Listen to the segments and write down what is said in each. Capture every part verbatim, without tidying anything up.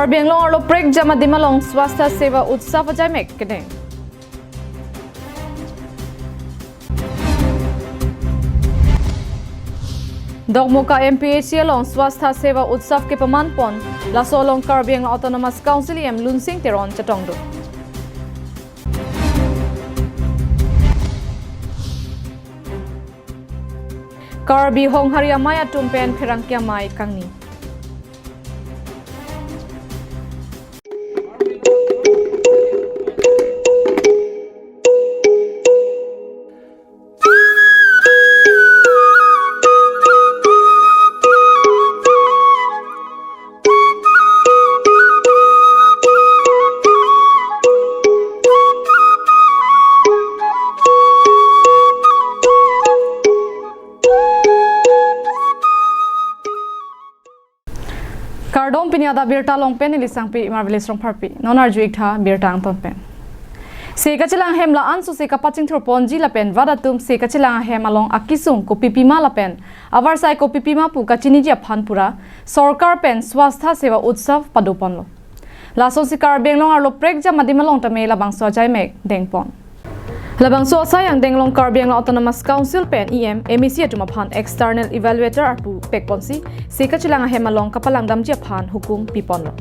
Karbi Anglong arlo prekjam adim along Swastha Seva Utsav ajaimek kedeng. Dokmoka M P H C along Swastha Seva Utsav kepaman pon, laso along Karbi Anglong Autonomous Council E M Lunsing Teron chetongdun. Karbi Honghari amei atum pen pherangke amei kangni. Kardom, pini adap birta along pen neli Sangpi Marvelous Rongpharpi. Non arju-ik tha birta angton pen. Se kachelang ahem la-an sose kapachingthur ponji lapen rat atum se kachelang ahem along akesung kopi pima lapen avarsai kopi pima pu kachiniji aphan pura sorkar pen Swastha Seva Utsav pado ponlo. Lasonsi Karbi Anglong arlo prekjam adim along tame labangso ajaimek dengpon. Labangso asai angdeng along Karbi Anglong Autonomous Council pen E M, M A C atum aphan external evaluator arpu pekponsi se kachelang ahem along kapalangdamji aphan hukum piponlo.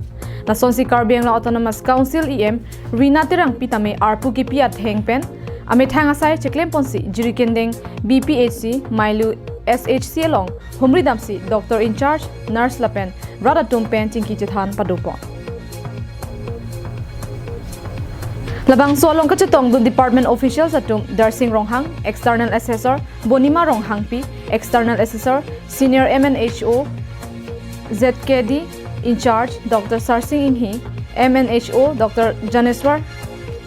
Lasonsi Karbi Anglong Autonomous Council E M Rina Terangpi tame arpu kipi atheng pen amethang asai cheklemponsi Jirikindeng B P H C, Mailu S H C along humri damsi doctor in charge, nurse lapen rat atum pen chingki chethan padopon. Labangso along kachetongdun department officials atum Darsing Ronghang, External Assessor, Bonima Ronghangpi, External Assessor, Senior M N H O, Z K D in charge, Doctor Sarsing Inghi, M N H O, Doctor Janeswar,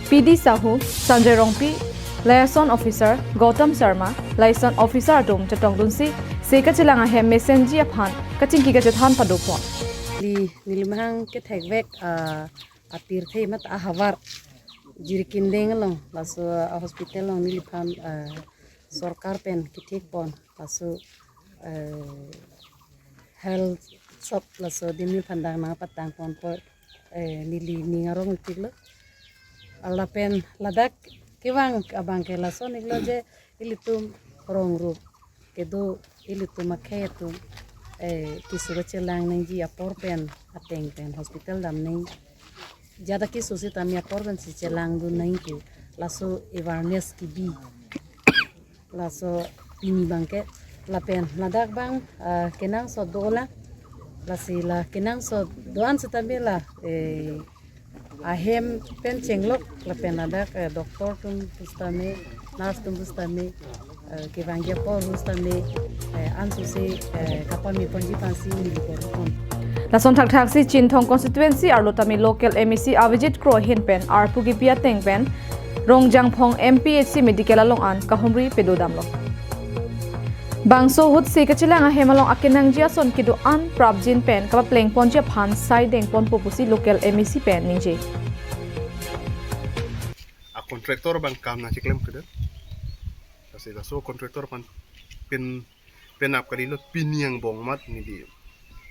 P D Sahu, Sanjay Rongpi, Liaison Officer Gautam Sharma, Liaison Officer atum chetongdunsi se kachelang ahem mesenji aphan kachingki kachethan padopon. Neli, neli mahang kethekvek, ah, apirthe mat ahavar Jirikindeng along, laso, ah, hospital along neliphan, ah, sorkar pen kethekpon, laso, eh, health shop laso adim neliphan dang nangpatangponpo, eh, neli ning arong-iklo. Lapen ladak kevang abang ke lason-iklo je ilitum rong rup kedo ilitum akhei atum, eh, keso kachelang nangji apor pen ateng pen hospital dam nang. Jada keso sitame apor pensi chelangdun nang pu laso awareness kebi. Laso pini abang ke lapen ladak abang, ah, kenangsot dolang. Lasi la kenangsot do-an sitame la, eh, ahem pen chenglok lapen ladak, eh, doctor atum pusitame, nurse atum pusitame, eh, kevangji apor pusitame, eh, ansose, eh, kapameponji aphansi neli korpon. Lason thakthaksi Chinthong constituency arlo tame local M A C Avijit Kro ahin pen arpu kipi ateng pen Rongjangphong M P H C medical along an kahumri padodamlo. Bangso ahut se kachelang ahem along akenangji ason kedo-an prapjin pen kapaplengponji aphan sai dengponpo pusi local M A C pen ningje. A contractor abang kam nangcheklemkledet. Lasi laso contractor aphan pin, penap kalilo, pini angbong amat neli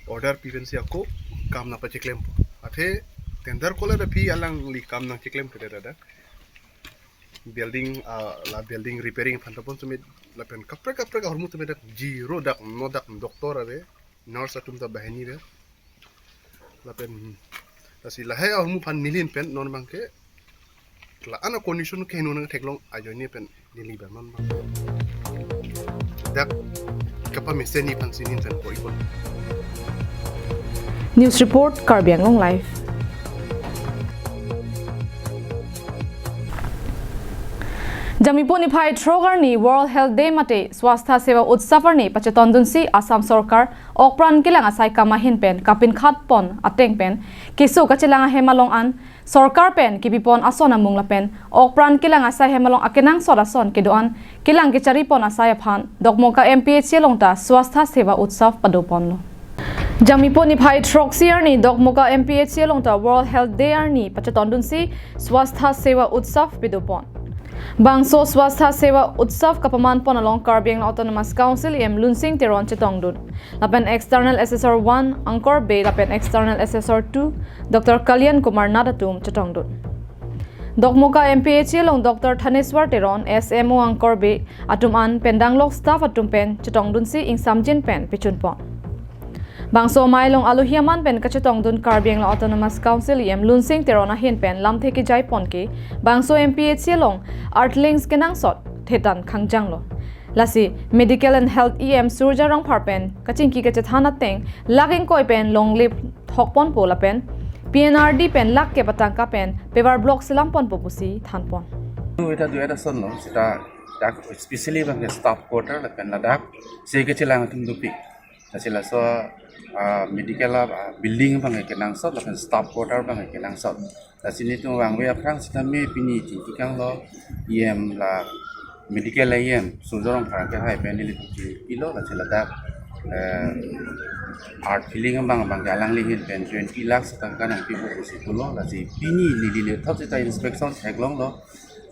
order pi pensi ako kam nangpacheklempo. Athe tender kola da pi alangli kam nangcheklemkledet da. Building, ah, la building repairing aphan tapon sumit lapen kaprek kaprek ahormu sumit dak zero, dak no dak doctor ave, nurse atum ta banghini ave. Lapen lasi lahai ahormu aphan neli pen non abang ke la-an a condition ke non nangtheklong ajoine pen neli abang non abang dak kapamesen aphansi neli pen ko-ikpon. News report, Karbi Anglong Live. Jangmipo niphai throk arni World Health Day mate Swastha Seva Utsav arni pachetongdunsi Assam Sorkar okpran kelang asai kam ahin pen kapinkhatpon ateng pen keso kachelang ahem along an sorkar pen kepipon ason amung lapen okpran kelang asai ahem along akenangsot ason kedo-an kelang kecharipon asai aphan Dokmoka M P H C along ta Swastha Seva Utsav padoponlo. Jangmipo niphai throksi arni Dokmoka M P H C along ta World Health Day arni pachetongdunsi Swastha Seva Utsav padopon. Bangso Swastha Seva Utsav kapaman pon along Karbi Anglong Autonomous Council E M Lunsing Teron chetongdun. Lapen External Assessor one Angkor Bey lapen External Assessor two Doctor Kalyan Kumar Nath atum chetongdun. Dokmoka M P H A along Doctor Thaneswar Teron, S M O Angkor Bey atum an pen danglok staff atum pen chetongdunsi ingsamjin pen pechun pon. Bangso amei along alohi aman pen kachetongdun Karbi Anglong Autonomous Council E M Lunsing Teron ahin pen lamthe kejai pon ke bangso M P H A along Earthlings kenangsot thetan khangjanglo. Lasi Medical and Health E M Surjya Rongphar pen kachingki kachethan ateng lak ingkoi pen longle thok ponpo lapen P N R D pen lak kep atangka pen paver block selam ponpo pusi than pon. Itu, itu ada son lo, sita dak especially bang ke staff quarter lapen ladak se kechelang atum dopik. Lasi laso, ah, medical, ah, building bang ke kenangsot lapen staff quarter bang ke kenangsot. Lasi nelitum vangve aphrang sitame pini tingki kanglo E M la medical E M Surjya Rongphar kehai pen nelitum chepilo, lasi ladak, eh, earth filling bang bang ke alangli ahin pen twenty lakhs atangka nangpipo pusi pulo, lasi pini neli le thot sita inspection theklonglo.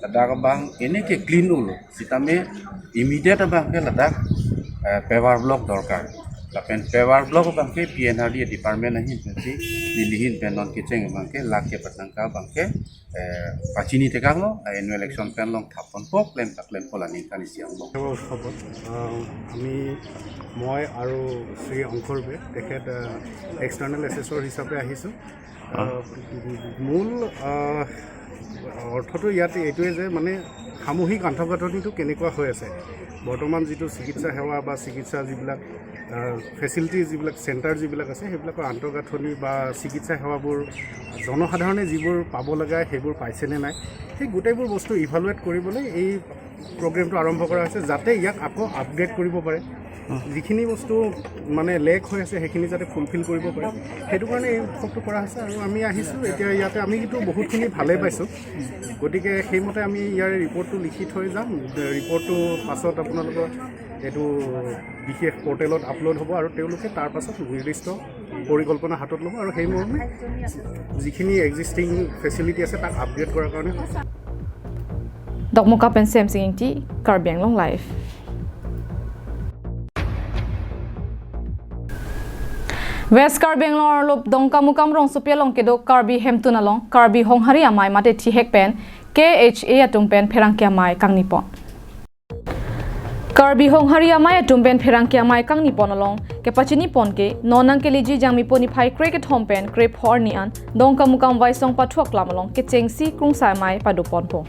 Ladak bang ini ke clean ulo. Sitame immediate bang ke ladak, eh, paver block dorkar. Lapen paver block bang ke P N R D department ahin pensi neli ahin pen non kecheng bang ke lak kep atangka bang ke, eh, pachini tekanglo, annual election pen long thap ponpo, klem ta klem pola ningkan isi angbong. সেৱা উৎসৱত, আহ, আমি, মই আৰু শ্ৰী অংকৰ বে, তেখেত, আহ, এক্সটাৰ্নেল এছেছৰ হিচাপে আহিছোঁ। আহ, মূল, আহ, অৰ্থটো ইয়াত এইটোৱে যে মানে সামূহিক আন্তঃগাঁথনিটো কেনেকুৱা হৈ আছে, বৰ্তমান যিটো চিকিৎসা সেৱা বা চিকিৎসা যিবিলাক, আহ, ফেচিলিটি যিবিলাক, চেণ্টাৰ যিবিলাক আছে, সেইবিলাকৰ আন্তঃগাঁথনি বা চিকিৎসা সেৱাবোৰ জনসাধাৰণে যিবোৰ পাব লগা সেইবোৰ পাইছেনে নাই, সেই গোটেইবোৰ বস্তু ইভালুৱেট কৰিবলৈ এই প্ৰগ্ৰেমটো আৰম্ভ কৰা হৈছে, যাতে ইয়াক আকৌ আপগ্ৰেড কৰিব পাৰে। যিখিনি বস্তু মানে লেক হৈ আছে, সেইখিনি যাতে ফুলফিল কৰিব পাৰে, সেইটো কাৰণে এই উৎসৱটো কৰা হৈছে। আৰু আমি আহিছোঁ এতিয়া ইয়াতে, আমিতো বহুতখিনি ভালেই পাইছোঁ, গতিকে সেইমতে আমি ইয়াৰ ৰিপৰ্টটো লিখি থৈ যাম। ৰিপৰ্টটো পাছত আপোনালোকৰ এইটো বিশেষ পৰ্টেলত আপলোড হ'ব আৰু তেওঁলোকে তাৰ পাছত নিৰ্দিষ্ট পৰিকল্পনা হাতত ল'ব আৰু সেই মৰ্মে যিখিনি এক্সিষ্টিং ফেচিলিটি আছে তাক আপগ্ৰেড কৰাৰ কাৰণে। Dokmoka pen Semsing Ingti, Karbi Anglong Live. West Karbi Anglong arlo Dongkamukam rongsopi along kedo Karbi Hemtun along Karbi Honghari Amei mate thihek pen K H A atum pen pherangke amei kangni pon. Karbi Honghari Amei atum pen pherangke amei kangni pon along kepachini pon ke non nangkeleji Jangmipo niphai krekethom pen krepho arni an Dongkamukam Waisong Pathu Aklam along kechengsi krungsai amei pado ponpo.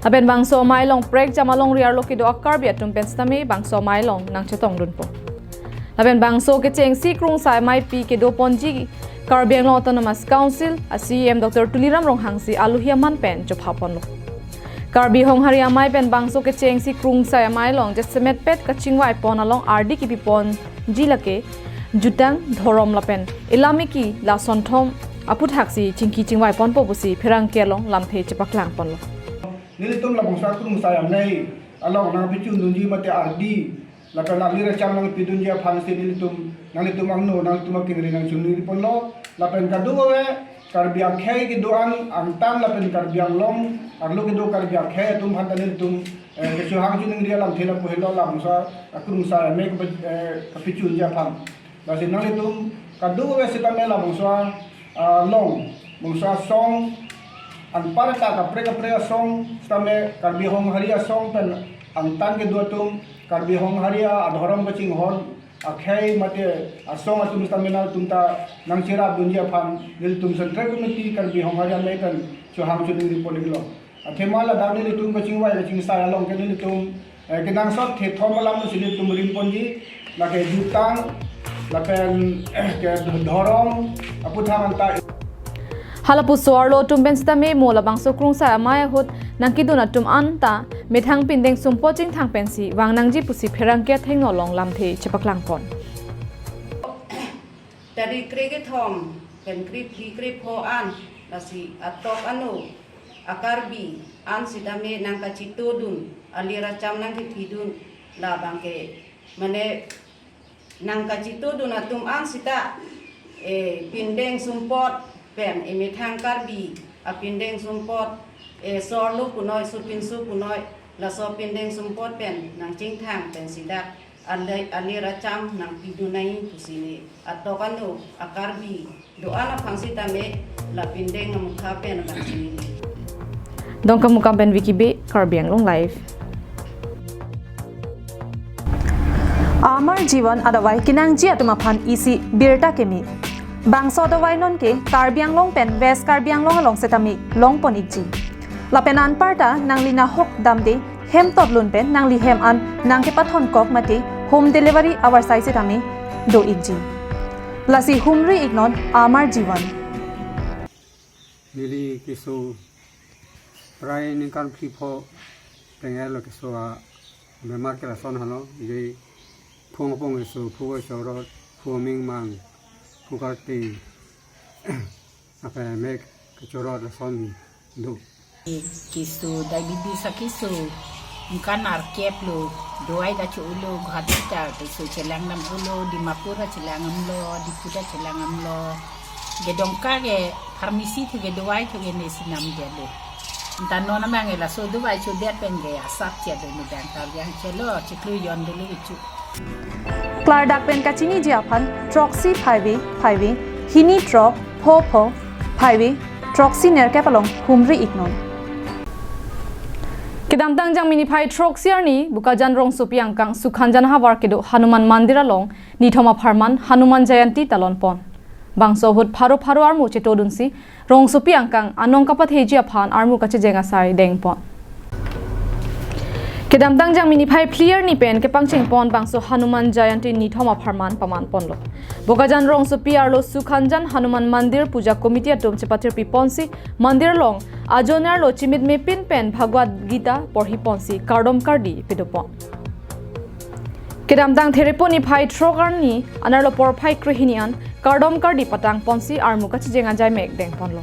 Lapen bangso amei along prekjam alongri arlo kedo a-Karbi atum pen sitame bangso amei along nangchetongdunpo. Lapen bangso kechengsi krungsai amei pi kedo ponji Karbi Anglong Autonomous Council a-C E M Doctor Tuliram Ronghang si alohi aman pen chopha ponlo. Karbi Honghari Amei pen bangso kechengsi krungsai amei along jasemet pet kachingvai pon along ardi kipi ponji lake jutang, dhorom lapen ilamiki lasonthom aputhaksi chingki chingvai ponpo pusi pherangke along lamthe chepaklang ponlo. Nelitum labangso akrungsai amei along nangpechundunji mate ardi lapen alir acham nangpidunji aphan si nelitum, nanglitum angno, nanglitum akengri nangchunri ponlo. Lapen kadokave Karbi akhei kedo-an angtan lapen Karbi Anglong arlo kedo Karbi akhei atum aphan ta nelitum, eh, kechohang choningri alamthe lapu helo labangso akrungsai amei kepe-, eh, kepechunji aphan. Lasi nanglitum kadokave sitame labangso, ah, along, bangso asong anparta kaprek kaprek asong sitame Karbi Honghari asong pen angtan kedo atum, Karbi Honghari adhorom kachinghon akhei mate asong atum sitame nangtum ta nangcherapdunji aphan nelitum Central Committee Karbi Honghari Amei pen chohang choningri pon iklo. Athema ladak nelitum kachingvai kachingsai along ke nelitum, eh, kenangsot thethom alam si nelitum rim ponji, lake jutang lapen, eh, ke dhorom aputhak anta. Halapuso arlo atum pen sitame mo labangso krungsai amei ahut nangkedun atum anta methang pindeng sumpot chingthang pensi vang nangji pusi pherangke athengno along lamthe chepaklang pon. Tarik krekethom pen krephli krepho an lasi atok ano a-Karbi an sitame nangkachitodun, alir acham nangkepidun, labang ke mane nangkachitodun atum an sita, eh, pindeng sumpot pen, eh, methang Karbi apindeng sumpot Esorlo punoi, sopinso punoi, laso pindeng sumpot pen nangchingthang pensi dak ale, alir acham nangpidun nangji pusi ne atok anu a-Karbi do-an aphan sitame la pindeng amukha pen nangchini. Dongkamukam pen Vicky Bey, Karbi Anglong Live. Amar Jiwan adavai kenangji atum aphan isi birta keme. Bangso adavai nonke Karbi Anglong pen West Karbi Anglong along setame longpon ikji. Lapen anparta nangli nahok damde hem totlun pen nangli hem an nangkepathon kok mate home delivery avarsai setame do ikji. Lasi humri iknon Amar Jiwan. Neli keso prai ningkan phli pho tenglo, keso abemar ke lason helo, je phung apong keso, phu kechorot, phu aming mang, phu karting, apa mek kechorot lason do. Keso diabetes akeso, ningkan arkep lo, dovai ta cho-olo, Guwahati ta keso chelang damlo, Dimapur ta chelang damlo, Diphu ta chelang damlo. Ke Dongka ke pharmacy thu ke dovai thu ke nesi namdetlo. Anta non amang ke laso dovai chodet pen ke asap che do nu dang ta yang chelo chiklo jon dolo ichu. Klardak pen kachiniji aphan throksi phaive phaive, hini throk pho pho phaive, throksi nerkep along humri iknon. Kedamtang Jangmi niphai throksi arni Bokajan rongsopi angkang Sukhanjan havar kedo Hanuman Mandir along nithom apharman Hanuman Jayanti talonpon. Bangso ahut pharo pharo armu chetodunsi rongsopi angkang anong kapatheji aphan armu kachejeng asai dengpon. Kedamtang Jangmi niphai phli arni pen kepangchengpon bangso Hanuman Jayanti nithom apharman pamanponlo. Bokajan rongsopi arlo Sukhanjan Hanuman Mandir Puja Committee atum chepathirpiponsi mandir along ajonerlo chimit mepin pen Bhagavad Gita porhiponsi kardom kardi pedopon. Kedamtang Therepo niphai throk arni anerlo porphai krehini an kardom kardi patangponsi armu kachejeng ajai mek dengponlo.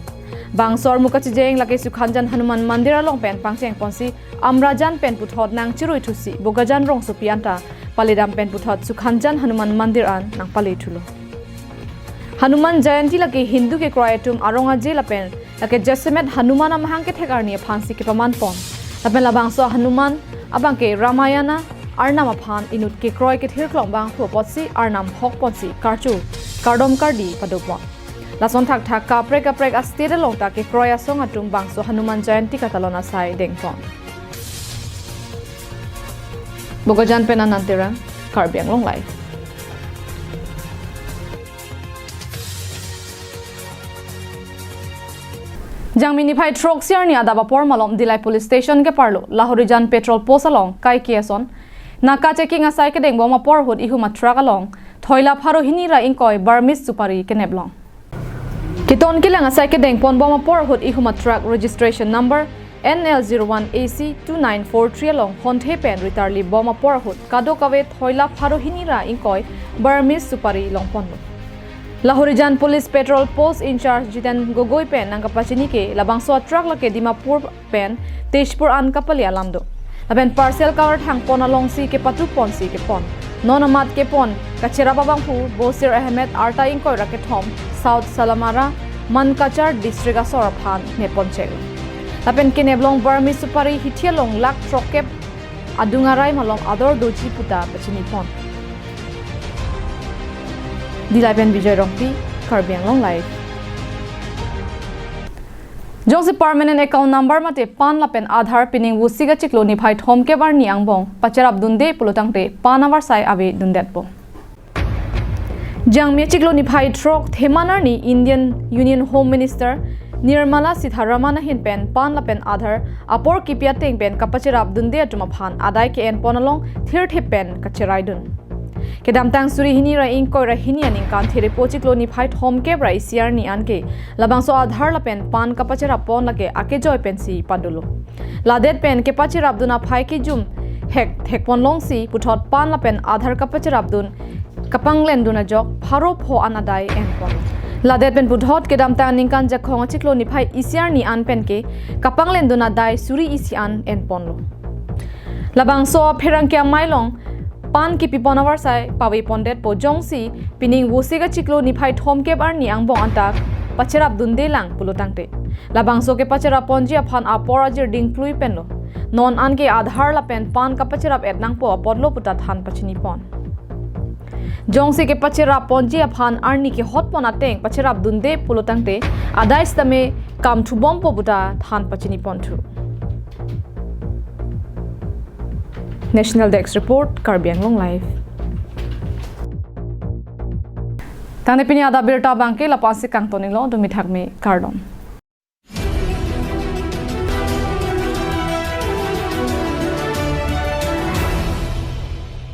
Bangso armu kachejeng lake Sukhanjan Hanuman Mandir along pen pangchengponsi Amrajan pen puthot nangchirui thusi Bokajan rongsopi anta paledam pen puthot Sukhanjan Hanuman Mandir an nangpale thulo. Hanuman Jayanti lake Hindu kekroi atum arong aje lapen lake jasemet Hanuman amahang kethek arni aphansi kepamanpon. Lapen labangso Hanuman abangke Ramayana arnam aphan inut kekroi kethirklong abang apotsi arnam hokponsi karcho kardom kardi padopon. Lason thakthak kaprek kaprek a-state along ta kekroi asong atum bangso Hanuman Jayanti katalon asai dengpon. Bokajan pen Anand Terang, Karbi Anglong Live. Jangmi niphai throksi arni adap apor malom Dillai Police Station keparlo Lahorijan Patrol Post along kaike ason naka checking asai kedengbom apor ahut ihum a-truck along thoila pharo hini ra ingkoi Burmese supari keneplong. Keton kelang asai kedengponbom apor ahut ihum a-truck registration number N L zero one A C two nine four three along honthe pen ritarlibom apor ahut kadokave thoila pharo hini ra ingkoi Burmese supari longponlo. Lahorijan Police Patrol Post in-charge Jiten Gogoi pen nangkapachini ke labangso a-truck lake Dimapur pen Tezpur an kapale alam do. Lapen parcel cover thangpon alongsi kepatuponsi kepon. Non amat kepon kacherap abangphu Bosir Ahmed arta ingkoi ra kethom South Salamara, Mankachar district asor aphan nepponchek. Lapen keneplong Burmese supari hithi along lakh throkkep adung arai malom ador doji puta pachinipon. Dillai pen Bijoy Rongpi, Karbi Anglong Live. Jongsi permanent account number mate PAN lapen Aadhaar pining Vosik achiklo niphai thomkep arni angbong pacherapdunde pulotangte PAN avarsai avedundetpo. Jangmi achiklo niphai throk Theman arni Indian Union Home Minister Nirmala Sitharaman ahin pen PAN lapen Aadhaar apor kipi ateng pen kapacherapdunde atum aphan adai ke-enpon along thirthip pen kacheraidun. Kedamtang suri hini ra ingkoi ra hini aningkan Therepo chiklo niphai thomkep ra isi arni anke labangso Aadhaar lapen PAN kapacherappon lake akejoi pensi padolo. Ladet pen kepacherapdun aphai kejum hek thekpon longsi puthot PAN lapen Aadhaar kapacherapdun kapanglendun ajok pharo pho an adai enpon. Ladet pen puthot kedamtang ningkan Jakhong achiklo niphai isi arni an penke kapanglendun adai suri isi an enponlo. Labangso apherangke amei along PAN kipipon avarsai pavepondetpo jongsi pining Vosik achiklo niphai thomkep arni angbong anta pacherapdundelang pulotangte. Labangso kepacheraponji aphan apor ajir dingklui penlo. Non anke Aadhaar lapen PAN kapacherap-et nangpo apotlo puta than pachinipon. Jongsi kepacheraponji aphan arni kehotpon ateng pacherapdunde pulo tangte adai sitame kamthubompo puta than pachiniponthu. National Desk Report, Karbi Anglong Live. Tangte pini adap abirta abangke lapu-ansi kangton-iklo, dumi thakmi, kardom.